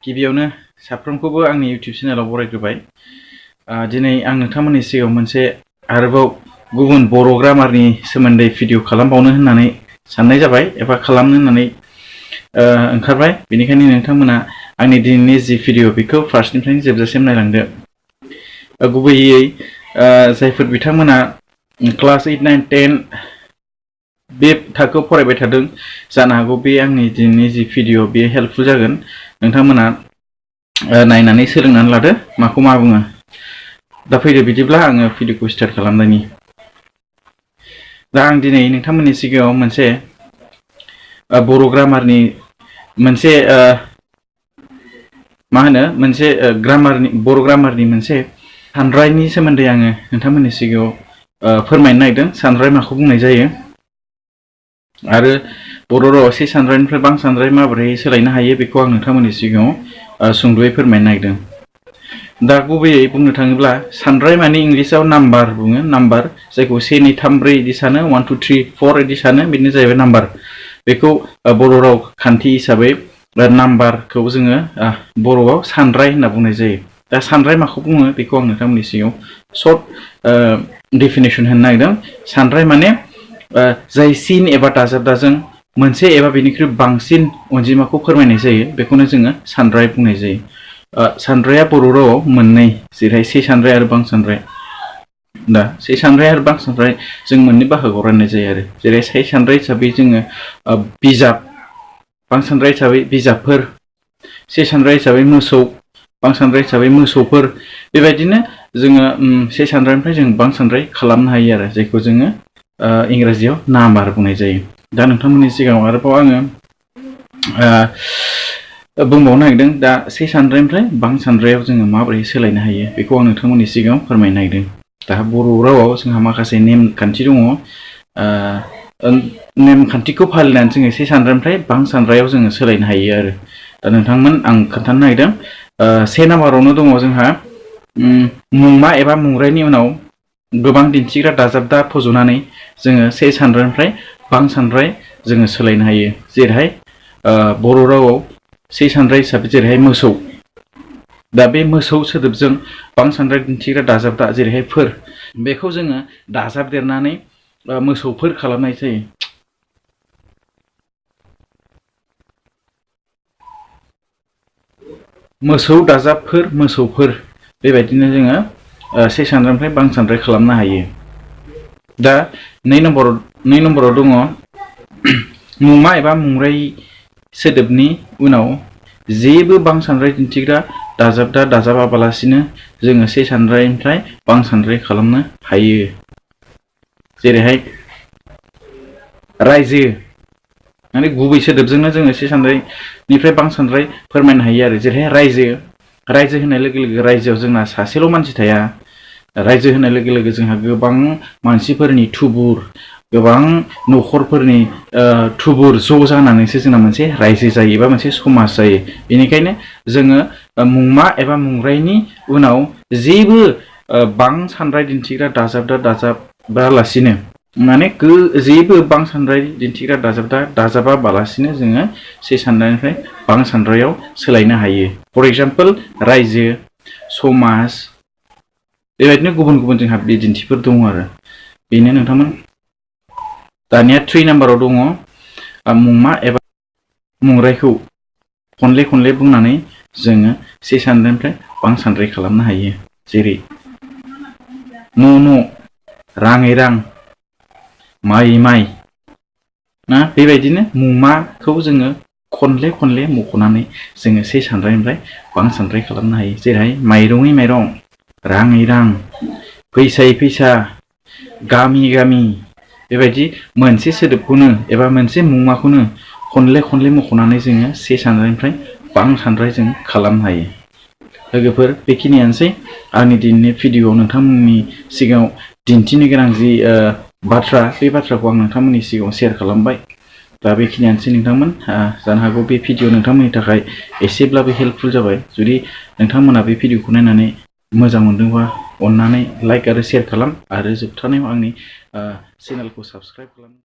गिबियावनो साफ्रोमखौबो आंनि YouTube चेनेलाव बरायग्रोबाय। दिनै आं नोंथांमोननि सिगाङाव मोनसे आरोबाव गुबुन बर' ग्रामारनि सोमोन्दै भिडिअ खालामबावनो होननानै साननाय जाबाय एबा खालामनो होननानै ओंखारबाय। बेनिखायनो नोंथांमोना आंनि दिनैनि जि भिडिअ बेखौ फार्स्टनिफ्रायनो जोबजासिम नायलांदो। गुबैयै जायफोर बिथांमोना क्लास 8, 9, 10 बे थाखोआव फरायबाय थादों, जानो हागौ बे आंनि दिनैनि जि भिडिअ बेयो हेल्पफुल जागोन। नोंथांमोना नायनानै सोलोंनानै लादो माखौ मा बुङो। दा फैदो बिदिब्ला आङो भिडिअखौ स्टार्ट खालामनायनि। दा आं दिनै नोंथांमोननि सिगाङाव मोनसे बर' ग्रामारनि मोनसे बर' ग्रामारनि मोनसे सानरायनि सोमोन्दै आङो नोंथांमोननि सिगाङाव फोरमायनो नागिरदों। सानराय माखौ बुंनाय जायो आरो बर' रावाव से सानरायनिफ्राय बां सानराय माबोरै सोलायनो हायो बेखौ आं नोंथांमोननि सिगाङाव सुंद'यै फोरमायनो नागिरदों। दा गुबैयै बुंनो थाङोब्ला सानराय माने इंलिसाव नाम्बार बुङो, नाम्बार जायखौ 1, 2, 3, 4 इदि सानो, 1, 2, 3, 4 इदि सानो, बेनो जाहैबाय नाम्बार। बेखौ बर' राव खान्थि हिसाबै नाम्बारखौ जोङो बर'आव सानराय होनना बुंनाय जायो। दा सानराय माखौ बुङो बेखौ आं नोंथांमोननि सिगाङाव सर्ट डेफिनेसन होनो नागिरदों। सानराय माने जाय सिन एबा दाजाबदाजों मोनसे एबा बेनिख्रुइ बांसिन अनजिमाखौ फोरमायनाय जायो बेखौनो जोङो सानराय बुंनाय जायो। सानराया बर' रावाव मोननै, जेरैहाय से सानराय आरो बां सानराय। दा से सानराय आरो बां सानराय जों मोननै बाहागोआव राननाय जायो आरो। जेरै से सानराय हिसाबै जोङो बिजाब, बां सानराय हिसाबै बिजाबफोर, से सानराय हिसाबै मोसौ, बां सानराय हिसाबै मोसौफोर। बेबायदिनो जोङो से सानरायनिफ्राय जों बां सानराय खालामनो हायो आरो, जायखौ जोङो इंराजियाव नाम्बार बुंनाय जायो। दा नोंथांमोननि सिगाङाव आरोबाव आङो बुंबावनो नागिरदों। दा से सानरायनिफ्राय बां सानरायाव जोङो माबोरै सोलायनो हायो बेखौ आं नोंथांमोननि सिगाङाव फोरमायनो नागिरदों। दा बर' रावाव जोंहा माखासे नेमखान्थि दङ। नेमखान्थिखौ फालिनानै जोङो से सानरायनिफ्राय बां सानरायाव जोङो सोलायनो हायो आरो। दा नोंथांमोन आं खोन्थानो नागिरदों। से नाम्बारावनो दङ जोंहा मुंमा एबा मुंरायनि उनाव गोबां दिन्थिग्रा दाजाबदा फज'नानै जोङो से सानरायनिफ्राय बां सानराय जोङो सोलायनो हायो। जेरैहाय बर' रावाव से सानराय हिसाबै जेरैहाय मोसौ। दा बे मोसौ सोदोबजों बां सानराय दिन्थिग्रा दाजाबदा जेरैहाय फोर, बेखौ जोङो दाजाबदेरनानै मोसौफोर खालामनाय जायो। मोसौ दाजाबफोर, मोसौफोर, बेबायदिनो जोङो से सानरायनिफ्राय बां सानराय खालामनो हायो। दा नै नम्बराव दङ मुंमा एबा मुंराय सोदोबनि उनाव जेबो बां सानराय दिन्थिग्रा दाजाबदा दाजाबालासिनो जोङो से सानरायनिफ्राय बां सानराय खालामनो हायो। जेरैहाय रायजो माने गुबै सोदोबजोंनो जोङो से सानरायनिफ्राय बां सानराय फोरमायनो हायो आरो। जेरैहाय रायजो, रायजो होननाय लोगो लोगो रायजोआव जोंना सासेल' मानसि थाया। रायजो होननाय लोगो लोगो जोंहा गोबां मानसिफोरनि थुबुर, गोबां न'खरफोरनि थुबुर ज' जानानैसो जोंना मोनसे रायजो जायो एबा मोनसे समाज जायो। बेनिखायनो जोङो मुंमा एबा मुंरायनि उनाव जेबो बां सानराय दिन्थिग्रा दाजाबदा दाजाबालासिनो, माने जेबो बां सानराय दिन्थिग्रा दाजाबदा दाजाबालासिनो जोङो से सानरायनिफ्राय बां सानरायाव सोलायनो हायो। फर एग्जाम्पल रायजो, समाज, बेबायदिनो गुबुन गुबुन जोंहा बिदिन्थिफोर दङ आरो। बेनो नोंथांमोन। दानिया 3 नाम्बाराव दङ मुंमा एबा मुंरायखौ खनले खनले बुंनानै जोङो से सानरायनिफ्राय बां सानराय खालामनो हायो। जेरै न' न', राङै रां, माइ माइ ना, बेबायदिनो मुंमाखौ जोङो खनले खनले मख'नानै जोङो से सानरायनिफ्राय बां सानराय खालामनो हायो। जेरैहाय माइरङै माइरं, राङै रां, फैसायै फैसा, गामि गामि, बेबायदि मोनसे सोदोबखौनो एबा मोनसे मुंमाखौनो खनले खनले मख'नानै जोङो से सानरायनिफ्राय बां सानराय जों खालामनो हायो। लोगोफोर, बेखिनियानोसै आंनि दिनैनि भिडिअआव नोंथांमोननि सिगाङाव दिन्थिनो गोनां जि बाथ्रा, बे बाथ्राखौ आं नोंथांमोननि सिगाङाव शेयार खालामबाय। दा बेखिनियानोसै नोंथांमोन। जानो हागौ बे भिडिअ नोंथांमोननि थाखाय एसेब्लाबो हेल्पफुल जाबाय। जुदि नोंथांमोना बे भिडिअखौ नायनानै मोजां मोनदोंबा अननानै लाइक आरो शेयार खालाम, आरो जोबथारनायाव आंनि चेनेलखौ साबस्क्राइब खालाम।